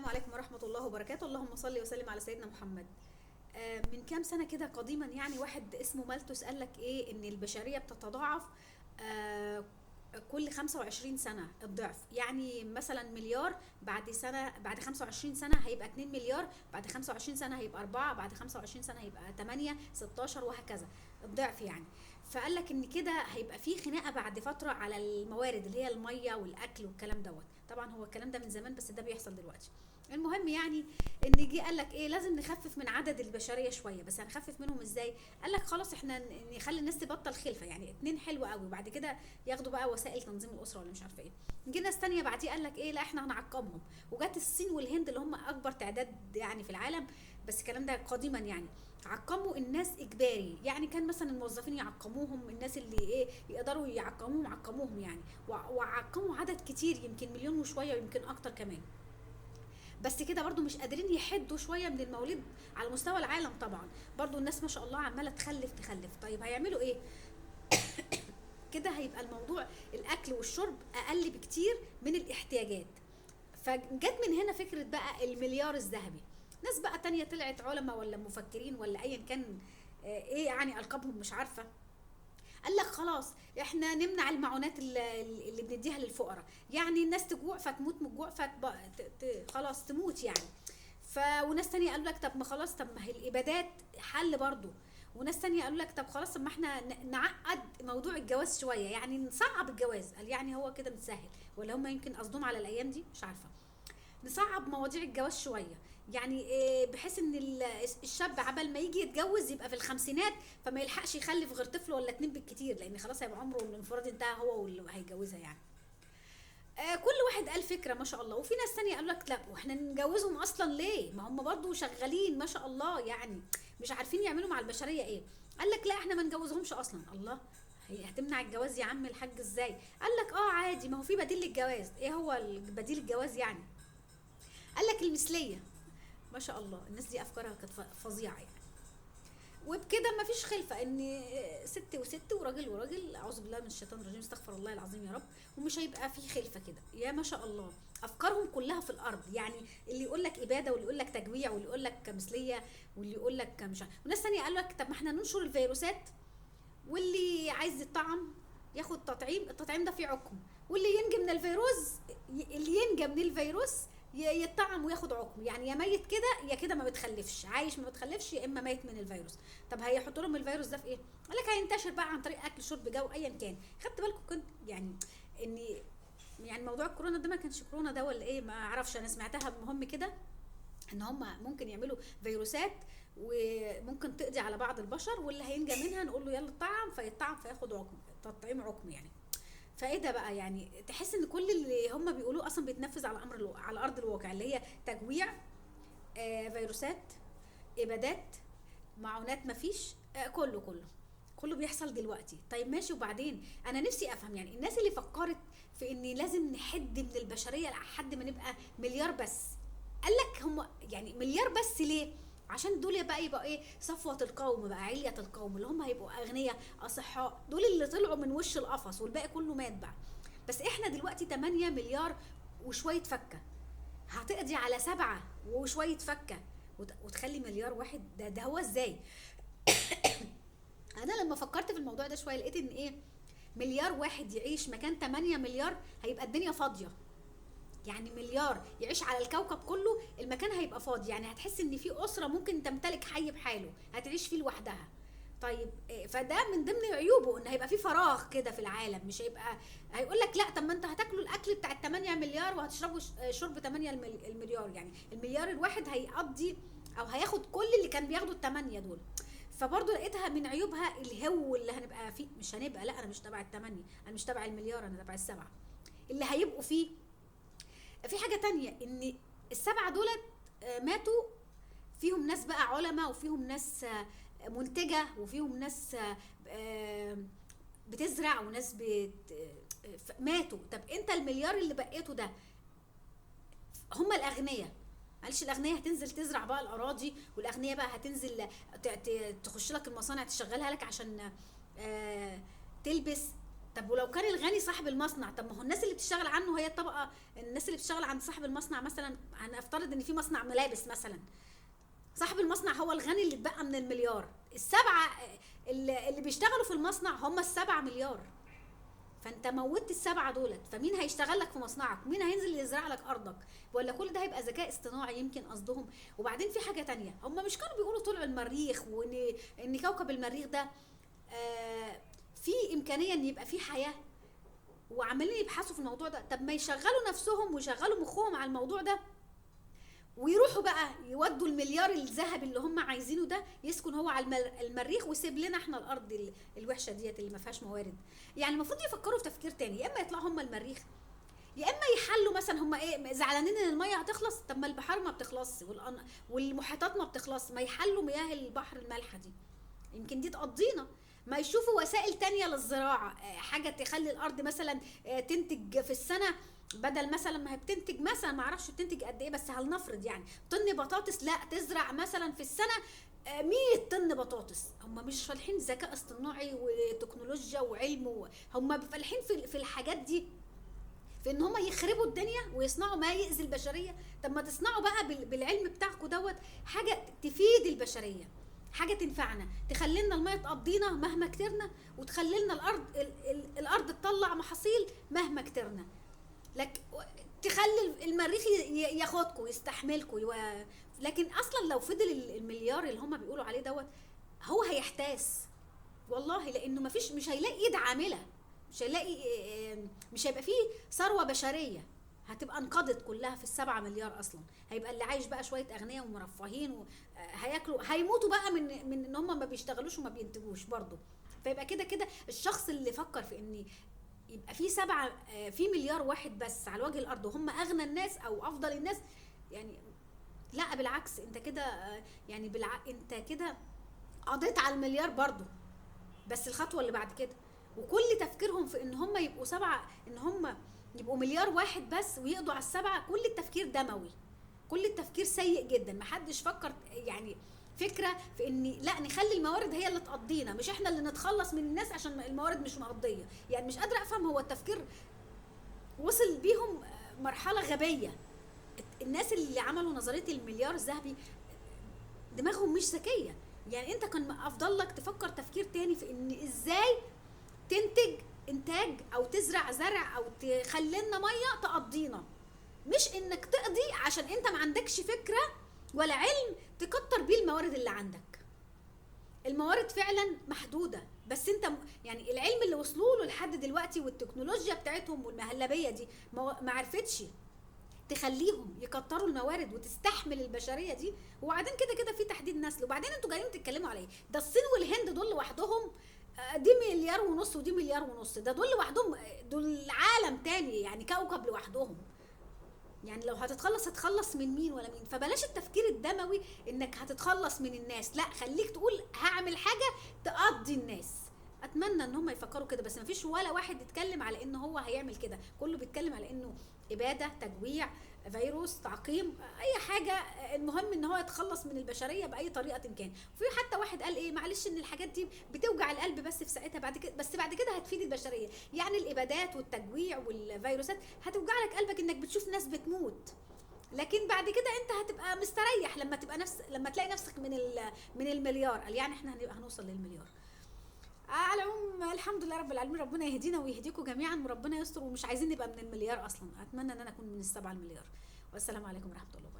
السلام عليكم ورحمة الله وبركاته. اللهم صل وسلم على سيدنا محمد. من كام سنة كده قديما، يعني واحد اسمه مالتوس قال لك ايه؟ ان البشرية بتتضاعف آه، كل 25 سنة الضعف. يعني مثلا مليار بعد سنة، بعد 25 سنة هيبقى 2 مليار، بعد 25 سنة هيبقى 4، بعد 25 سنة هيبقى 8، 16 وهكذا الضعف يعني. فقال لك ان كده هيبقى في خناقة بعد فترة على الموارد اللي هي المية والاكل والكلام دوت. طبعا هو الكلام ده من زمان بس ده بيحصل دلوقتي. المهم يعني ان جه قال لك ايه؟ لازم نخفف من عدد البشرية شويه. بس هنخفف منهم ازاي؟ قال لك خلاص احنا نخلي الناس تبطل خلفه، يعني اتنين حلو قوي، وبعد كده ياخدوا بقى وسائل تنظيم الاسرة ولا مش عارفه ايه. جه ناس تانية بعديه قال لك ايه؟ لا احنا هنعقمهم. وجت الصين والهند اللي هم اكبر تعداد يعني في العالم، بس الكلام ده قديما يعني، عقموا الناس اجباري. يعني كان مثلا الموظفين يعقموهم، الناس اللي ايه يقدروا يعقموهم عقموهم يعني، وعقموا عدد كتير، يمكن مليون وشوية ويمكن اكتر كمان. بس كده برضو مش قادرين يحدوا شوية من المواليد على مستوى العالم. طبعا برضو الناس ما شاء الله عماله تخلف تخلف. طيب هيعملوا ايه؟ كده هيبقى الموضوع الاكل والشرب اقل بكتير من الاحتياجات. فجت من هنا فكرة بقى المليار الذهبي. ناس بقى تانية طلعت علماء ولا مفكرين ولا ايا كان، ايه يعني القابهم مش عارفه. قال لك خلاص احنا نمنع المعونات اللي بنديها للفقراء، يعني الناس تجوع فتموت من الجوع، خلاص تموت يعني. وناس تانية قالوا لك طب ما خلاص، طب ما هي الابادات حل برضو. وناس تانية قالوا لك طب خلاص، طب ما احنا نعقد موضوع الجواز شوية، يعني نصعب الجواز. قال يعني هو كده متسهل، ولا هم يمكن قصدهم على الايام دي مش عارفة. نصعب مواضيع الجواز شوية، يعني إيه؟ بحيث ان الشاب عبال ما يجي يتجوز يبقى في الخمسينات، فما يلحقش يخلف غير طفل ولا اتنين بالكتير، لان خلاص هيبقى عمره الانفرادي انتهى هو واللي هيتجوزها يعني. كل واحد قال فكرة ما شاء الله. وفي ناس تانية قالوا لك لا، واحنا نجوزهم اصلا ليه؟ ما هم برضو شغالين ما شاء الله، يعني مش عارفين يعملوا مع البشرية ايه. قال لك لا احنا ما نجوزهمش اصلا. الله، هي هتمنع الجواز يا عم الحاج ازاي؟ قال لك عادي، ما هو في بديل للجواز. ايه هو بديل الجواز يعني؟ قال لك المثلية. ما شاء الله الناس دي افكارها كانت فظيعة يعني. وبكده ما فيش خلفه، ان ست وست وراجل وراجل، اعوذ بالله من الشيطان الرجيم، استغفر الله العظيم يا رب، ومش هيبقى في خلفه كده. يا ما شاء الله افكارهم كلها في الارض، يعني اللي يقول لك ابادة، واللي يقول لك تجويع، واللي يقول لك مثليه، واللي يقول لك مش عارف. وناس ثانية قالوا لك طب ما احنا ننشر الفيروسات، واللي عايز يطعم ياخد تطعيم، التطعيم ده فيه عقم، واللي ينجي من الفيروس، اللي ينجى من الفيروس يتطعم وياخد عقم. يعني يا ميت كده يا كده ما بتخلفش، عايش ما بتخلفش، يا اما ميت من الفيروس. طب هيحطوا لهم الفيروس ده في ايه؟ قال لك هينتشر بقى عن طريق اكل شرب جو ايا كان. خدت بالكم كنت يعني ان يعني موضوع الكورونا ده ما كانش كورونا ده ولا ايه ما اعرفش، انا سمعتها. المهم كده ان هم ممكن يعملوا فيروسات وممكن تقضي على بعض البشر، واللي هينجى منها نقول له يلا اتطعم، فيتطعم فياخد عقم، تطعيم عقم يعني. فايه ده بقى؟ يعني تحس ان كل اللي هم بيقولوه اصلا بيتنفذ على امر على ارض الواقع، اللي هي تجويع، فيروسات، ابادات، معونات، مفيش، كله كله كله بيحصل دلوقتي. طيب ماشي، وبعدين انا نفسي افهم يعني الناس اللي فكرت في ان لازم نحد من البشرية لحد ما نبقى مليار بس، قال لك هم يعني مليار بس ليه؟ عشان دول بقى يبقوا ايه؟ صفوة القوم بقى، علية القوم، اللي هم هيبقوا اغنياء اصحاء، دول اللي طلعوا من وش القفص، والباقي كله مات بقى. بس احنا دلوقتي 8 مليار وشوية فكة، هتقضي على 7 وشوية فكة وتخلي مليار واحد. ده هو ازاي؟ انا لما فكرت في الموضوع ده شوية لقيت ان ايه، مليار واحد يعيش مكان 8 مليار هيبقى الدنيا فاضية. يعني مليار يعيش على الكوكب كله المكان هيبقى فاضي، يعني هتحس ان في اسره ممكن تمتلك حي بحاله هتعيش فيه لوحدها. طيب فده من ضمن عيوبه ان هيبقى في فراغ كده في العالم، مش هيبقى، هيقول لك لا طب ما انت هتاكلوا الاكل بتاع 8 مليار وهتشربوا شرب 8 المليار، يعني المليار الواحد هيقضي او هياخد كل اللي كان بياخده ال8 دول. فبرضه لقيتها من عيوبها الهو اللي هنبقى فيه، مش هنبقى، لا انا مش تبع ال8، انا مش تبع المليار، انا تبع ال7 اللي هيبقوا فيه. في حاجة تانية ان ال7 دولت ماتوا، فيهم ناس بقى علماء، وفيهم ناس منتجة، وفيهم ناس بتزرع، وناس ماتوا. طب انت المليار اللي بقيته ده هم الاغنياء، معلش الاغنياء هتنزل تزرع بقى الاراضي، والاغنياء بقى هتنزل تخش لك المصانع تشغلها لك عشان تلبس. طب ولو كان الغني صاحب المصنع، طب ما هو الناس اللي بتشتغل عنه هي الطبقة، الناس اللي بتشتغل عند صاحب المصنع مثلا، هنفترض ان في مصنع ملابس مثلا، صاحب المصنع هو الغني اللي اتبقى من المليار، السبعة اللي بيشتغلوا في المصنع هم 7 مليار، فانت موتت 7 دولت، فمين هيشتغل لك في مصنعك؟ مين هينزل يزرع لك ارضك؟ ولا كل ده هيبقى ذكاء اصطناعي يمكن قصدهم. وبعدين في حاجة تانية، هم مش كانوا بيقولوا طلعوا المريخ وان كوكب المريخ ده في امكانية ان يبقى فيه حياة، وعمالين يبحثوا في الموضوع ده. طب ما يشغلوا نفسهم ويشغلوا مخهم على الموضوع ده، ويروحوا بقى يودوا المليار الذهبي اللي هم عايزينه ده، يسكن هو على المريخ ويسيب لنا احنا الارض الوحشة ديت اللي ما فيهاش موارد. يعني المفروض يفكروا في تفكير تاني، يا اما يطلعوا هم المريخ، يا اما يحلوا مثلا. هم ايه زعلانين ان المية هتخلص؟ طب ما البحار ما بتخلصش والمحيطات ما بتخلص، ما يحلوا مياه البحر المالحه دي، يمكن دي تقضينا. ما يشوفوا وسائل تانية للزراعة، حاجة تخلي الارض مثلا تنتج في السنة بدل مثلا ما هي بتنتج مثلا ما اعرفش بتنتج قد ايه، بس هلنفرض يعني طن بطاطس، لا تزرع مثلا في السنة 100 طن بطاطس. هم مش فالحين ذكاء اصطناعي وتكنولوجيا وعلم، هم فالحين في الحاجات دي، في ان هم يخربوا الدنيا ويصنعوا ما يؤذي البشرية. طب ما تصنعوا بقى بالعلم بتاعكم دوت حاجة تفيد البشرية، حاجة تنفعنا، تخلي لنا المية تقضينا مهما كترنا، وتخلي لنا الارض الارض تطلع محاصيل مهما كترنا، لك تخلي المريخ ياخدكم يستحملكم. لكن اصلا لو فضل المليار اللي هم بيقولوا عليه دوت هو هيحتاس والله، لانه مفيش، مش هيلاقي ايد عامله، مش هيلاقي، مش هيبقى فيه ثروة بشرية، هتبقى انقضت كلها في 7 مليار اصلا. هيبقى اللي عايش بقى شوية اغنياء ومرفهين وهياكلوا، هيموتوا بقى من ان هم ما بيشتغلوش وما بينتجوش برضه. فيبقى كده كده الشخص اللي فكر في ان يبقى في 7 في مليار واحد بس على وجه الارض وهم اغنى الناس او افضل الناس، يعني لا بالعكس، انت كده يعني انت كده قضيت على المليار برضه، بس الخطوة اللي بعد كده. وكل تفكيرهم في ان هم يبقوا 7، ان هم يبقوا مليار واحد بس ويقضوا على 7، كل التفكير دموي، كل التفكير سيء جدا. محدش فكر يعني فكرة في ان لا نخلي الموارد هي اللي تقضينا، مش احنا اللي نتخلص من الناس عشان الموارد مش مقضية. يعني مش قادرة افهم هو التفكير وصل بيهم مرحلة غبية. الناس اللي عملوا نظرية المليار الذهبي دماغهم مش ذكية. يعني انت كان افضل لك تفكر تفكير تاني في ان ازاي تنتج انتاج او تزرع زرع او تخلي لنا مية تقضينا، مش انك تقضي عشان انت ما عندكش فكرة ولا علم تكتر بيه الموارد اللي عندك. الموارد فعلا محدودة، بس انت يعني العلم اللي وصلوا له لحد دلوقتي والتكنولوجيا بتاعتهم والمهلبيه دي ما عرفتش تخليهم يكتروا الموارد وتستحمل البشرية دي. وبعدين كده كده في تحديد نسل. وبعدين انتوا جايين تتكلموا على ايه؟ ده الصين والهند دول لوحدهم دي 1.5 مليار ودي 1.5 مليار، ده دول لوحدهم، دول عالم تاني يعني، كوكب لوحدهم. يعني لو هتتخلص هتخلص من مين ولا مين؟ فبلاش التفكير الدموي انك هتتخلص من الناس، لا خليك تقول هعمل حاجة تقضي الناس. اتمنى ان هم يفكروا كده، بس مفيش ولا واحد يتكلم على ان هو هيعمل كده، كله بيتكلم على انه ابادة، تجويع، فيروس، تعقيم، اي حاجة، المهم ان هو يتخلص من البشرية باي طريقه كان. وفي حتى واحد قال ايه، معلش ان الحاجات دي بتوجع القلب بس في ساعتها، بعد كده بس بعد كده هتفيد البشرية. يعني الابادات والتجويع والفيروسات هتوجع لك قلبك انك بتشوف ناس بتموت، لكن بعد كده انت هتبقى مستريح لما تبقى نفس لما تلاقي نفسك من المليار. قال يعني احنا هنبقى هنوصل للمليار. على العموم الحمد لله رب العالمين، ربنا يهدينا ويهديكم جميعا وربنا يستر، ومش عايزين نبقى من المليار اصلا. اتمنى ان انا اكون من 7 مليار. والسلام عليكم ورحمة الله وبركاته.